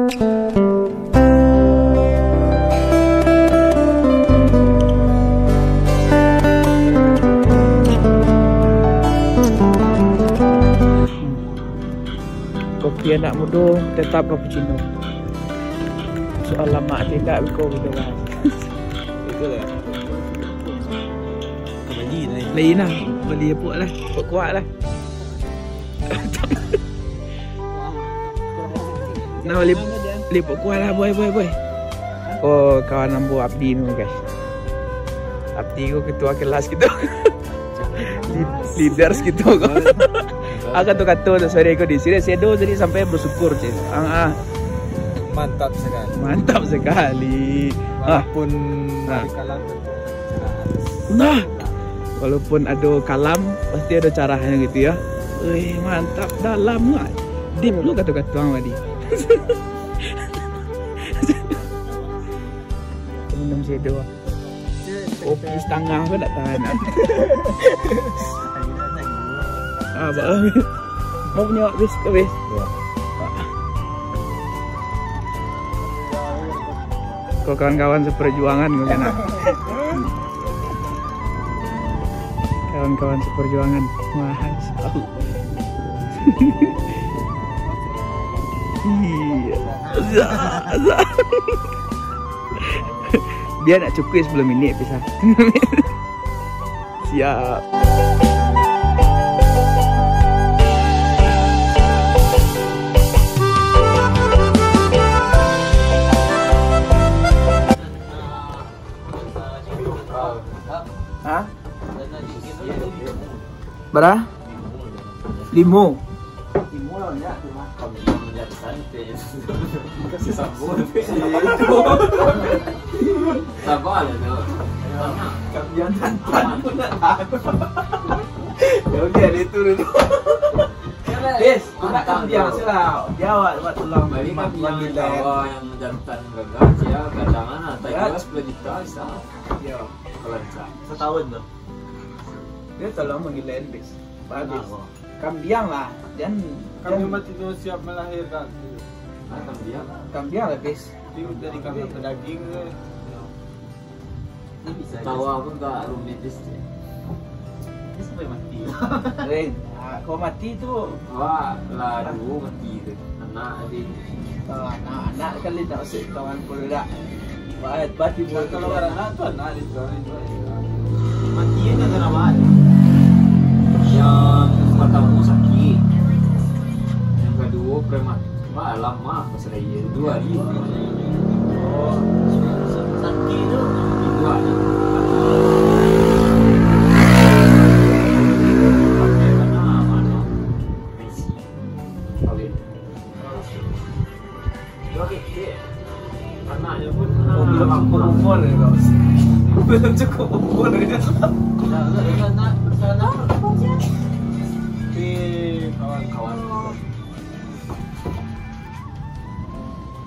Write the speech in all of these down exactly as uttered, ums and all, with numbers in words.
Kopi anak mudo tetap cappuccino. Soal lamak atau indak, biko gitu lah. Biko lah. Bali lah. Lain lah. Bali apuak lah. Kuat-kuat lah. Nah, lip-, liput kuah lah, boy, boy, boy. Oh, kawan ambo Abdi ni, guys. Abdi ko ketua kelas gitu. Leaders gitu ko. Ah, kato-kato tu, sorry ko di sini sedo tadi sampai bersyukur, cik. Ah, ah. Mantap sekali. Mantap sekali. Ah. Walaupun Ah. dari kalangan Nah, walaupun ado kalam, pasti ado carahnyo gitu ya. Wih, mantap, dalam lah. Deep lu kato-kato ang tadi. Minum sedo. Kopi setengah pun tak tahan. Ah, bah. Mau punya habis, habis. Kau kawan-kawan seperjuangan kau kena. Kawan-kawan seperjuangan. Masya Allah. Iya. Dia nak cukup sepuluh minit bisa. Siap. Hah? Bara? Limo. Sabar lah tu. Kambiang jantan pun nak tahu. Ya, okey, ada itu dulu. Yes, tu nak kambiang se lah. Dia awak buat tulang. Bali kambiang mandi lain. Kawa yang jantan gagah, sia, kadang ah, tak kira sepuluh juta bisa. Yo. Kalau bisa. Setahun tu. Dia tolong manggil lain, bis. Bagus. Kenapa? Kambiang lah. Jan, Kambiang jan mati tu siap melahirkan. Ah, kambiang. Kambiang lah, bis. Tapi dari kambiang pedaging tu. Tawa pun tak rumit, bis. Dia sampai mati. Rin, ah, kau mati tu. Awak lah dua mati tu. Anak tadi. Ah, anak, anak kali tak masuk kawan pun dah. Ba-, bati buat kalau tu. Anak tu anak dia tu, dia tu. Mati kan tak rawat. Yang pertama sakit. Yang kedua prematur. Wah, lama pas lagi. Dua hari. Oh, sakit tu. Dua hari. Pakai mana, mana? Messi. Kawin. Anaknyo pun, ah, belum cukup umur ya, Bos. Belum cukup umur ya. Nah, nah, nah, nah, nah. Di kawan-kawan.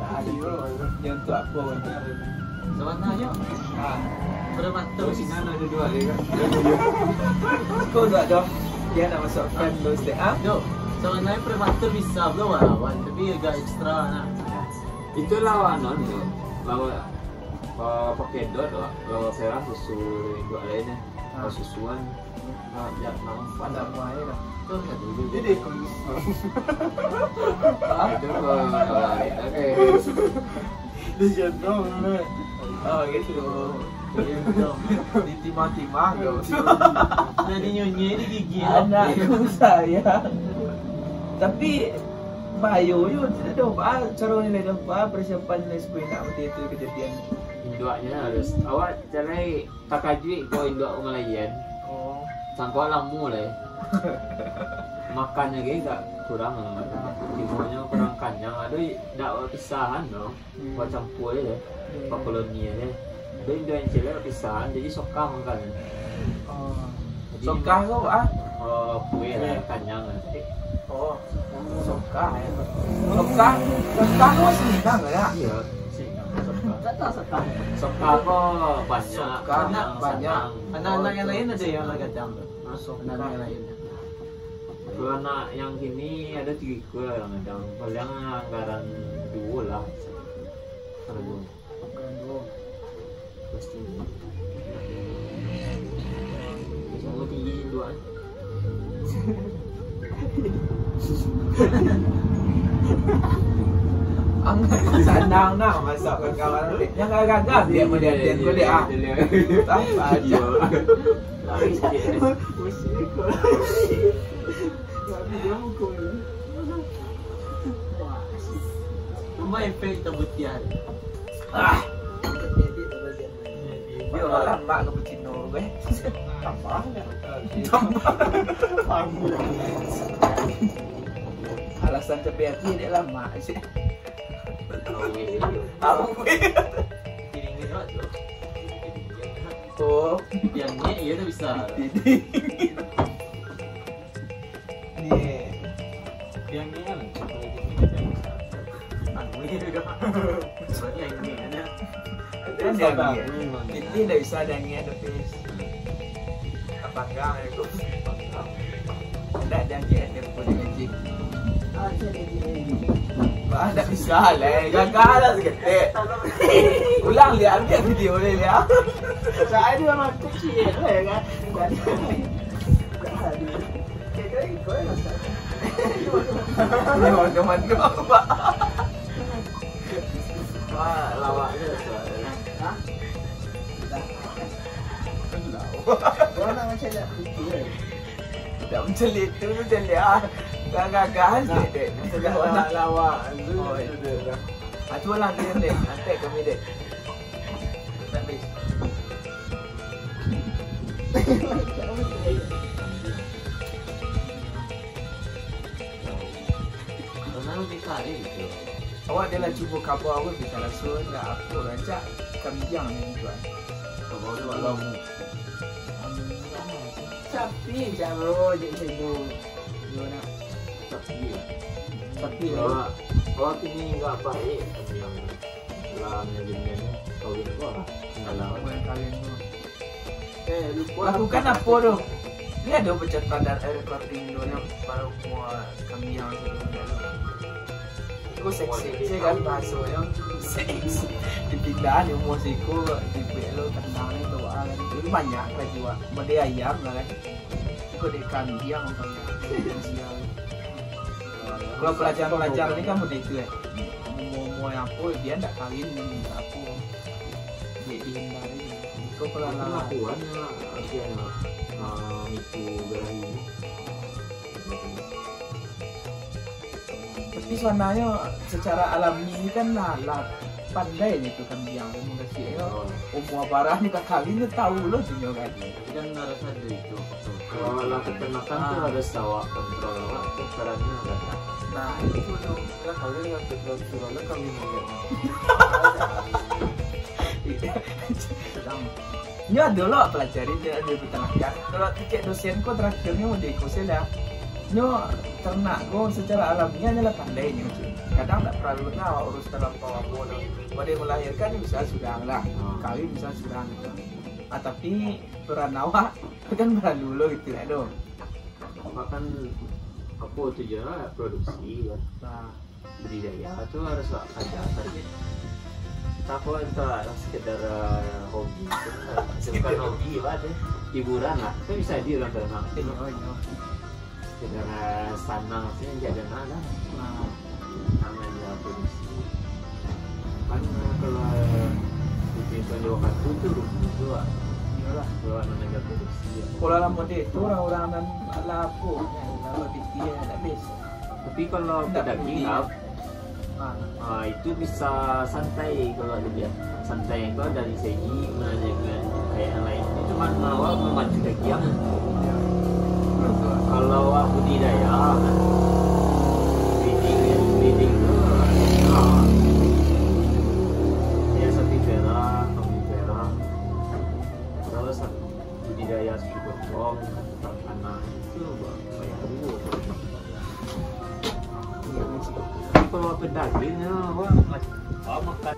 Nah, ayo, dia untuk apa, Bos? Sabananyo, ah, prematur. Sinan ado dua hari kan? Kau tak ada. Dia nak masuk fan tu, Ustaz, ah? Yo, sabananyo prematur bisa pulo lawan, tapi agak ekstra nah. Itulah lawan tu. Lawan, ah, pakai dot lah. Lawan serang susu dua lain eh. Ah. Susuan. Ah, ya, nama. Pandai main lah. Jadi, ah, itu kau, kau lain, oke. Digendong, eh. Oh, gitu. Digendong. Ditimang-timang, kau. Jadi nyonyi di gigi. Anakku sayang. Tapi, bayo yo, tidak ada apa. Cara nilai apa, persiapan nilai sepuluh nak betul itu kejadian. Induaknyo harus, awak cari takajuik ko induak malayan. Oh. Sangko lamo lai. Makannyo ge agak kurang lah. Timunyo kurang kanyang. Ado i-, dak bapisahan tu. Hmm. Bacampua je. Hmm. Bakoloni je. Ado induak yang cilik bapisahan, jadi sokah makan. Oh. Jadi sokah tu, ah? Oh, kue lah, kanyang lah. Oh, sokah ya. Sokah, sokah tu singkang ya? Iya, singkang. Sokah. Kata sokah. Sokah ko banyak, sokah banyak. Anak-anak yang lain ada yang lah gadang tu. Anak-anak yang lain. Kalau anak yang kini ada tiga ikua lah gadang. Paling anggaran dua Kalau dua. Bukan dua. Pasti. Sama tinggi dua. Ang-, sanang nah masak kawan. Yang gagal dia mau diaten ko dek ah. Apa aja. Iya. Musik ko. Tapi dia mukul. Cuma efek tabutian. Ah. Dia orang lambak ke becino, eh. Tambah. Tambah. Alasan cepat hati dia lama sih. Awet. Awet. Oh, yang ni dia tak bisa. Ni. Yang ni kan. Anu, berarti yang ni kan, ya? Kan dia angin. Ini ndak bisa ada angin, ada pis. Apa enggak, ya, tu? Ndak ada angin, ada pun ada angin. Bah, ndak bisa lah, gagal lah seketek. Ulang lihat, ambil video ni lihat. Saya juga mati kecil, ya kan? Ndak ada. Yo, yo, mano, Pak? Wah, lawak je, Pak. Hah? Dah. Kau nak macam nak fikir, eh? Dah macam itu, macam dia. Gagah-gagah je, dek. Macam lawak, lawak. Oh, itu dia dah. Ah, cuba lah, dia, dek. Nanti kami, dek. Nanti. Kenapa bisa ada gitu? Awak adalah cubo kabar awak bisa langsung nak apa rancak kambiang ni tuan. Kabar tu awak. Sapi jaro je sego. Yo nak. Sapi lah. Sapi lah. Awak, awak kini enggak baik kambiang. Lah, manajimnyo kawin ko lah. Salah. Bukan kawin tu. Eh, lupa. Lakukan apa tu? Ni ada pencatatan dari recording tu ni baru mua kambiang tu. Ko seksi, saya kan bahasanya seksi. Dipindah ni umur siko, di lo kandang ni tu, ah, kan. Jadi banyak lah jiwa. Model ayam lah kan. Ko dek kambiang, kambiang. Kalau pelajar-pelajar ni kan model itu, eh. Umur-umur yang apa, dia ndak kawin, ndak apa. Dek dihindari. Ko kalau pengakuan lah, artinya, ah, itu berahi. Tapi sabananyo secara alami ni kan lah, lah pandai ni tu kambiang tu mukasuiknyo. Oh. Umur barah ni ka kawin tu tahu lo tu nyo kan. Tapi kan harus ada itu faktor. Kalau lah peternakan tu harus awak kontrol awak tu caranya ada. Nah, itu tu. Lah kawin lah tu, lah tu, lah kawin lah. Nyo ado lo pelajari di, di peternakan. Kalau kecek dosen ko terakhir nyo di ko sila. Nyo ternak ko secara alamiah nyo lah pandai nyo tu. Kadang tak perlu lah awak urus terlampau apo tu. Pada melahirkan bisa sudah lah. Hmm. Kawin bisa sudah gitu. Ah, tapi peran awak kan perlu lo gitu lah tu. Awak kan apo tu je lah produksi kan. Nah. Budidaya tu harus awak kerja target. Tako entah sekedar, eh, hobi tu, eh, bukan hobi apa tu, hiburan lah. Kan bisa jadi urang terkenal. Iyo, iyo. Sekedar, eh, sanang sajo jadi terkenal lah. Nah. Tangan dia produksi. Kan, eh, kalau di waktu tu rugi tu lah. Iyolah. Kalau nak kerja produksi. Kalau lah model tu urang-urang nan lah apo, lah berpikir tak habis. Tapi kalau pedaging, ah, ah, itu bisa santai kalau dilihat. Santai itu dari segi manajemen kayak yang lain. Itu cuma awak memacu dagiang. Kalau awak budidaya, breeding, breeding tu, ah, ya sapi perah, kambing perah. Kalau sapi budidaya sapi potong, ternak itu, bah, tapi kalau pedaging, ya, wah, wah, makan.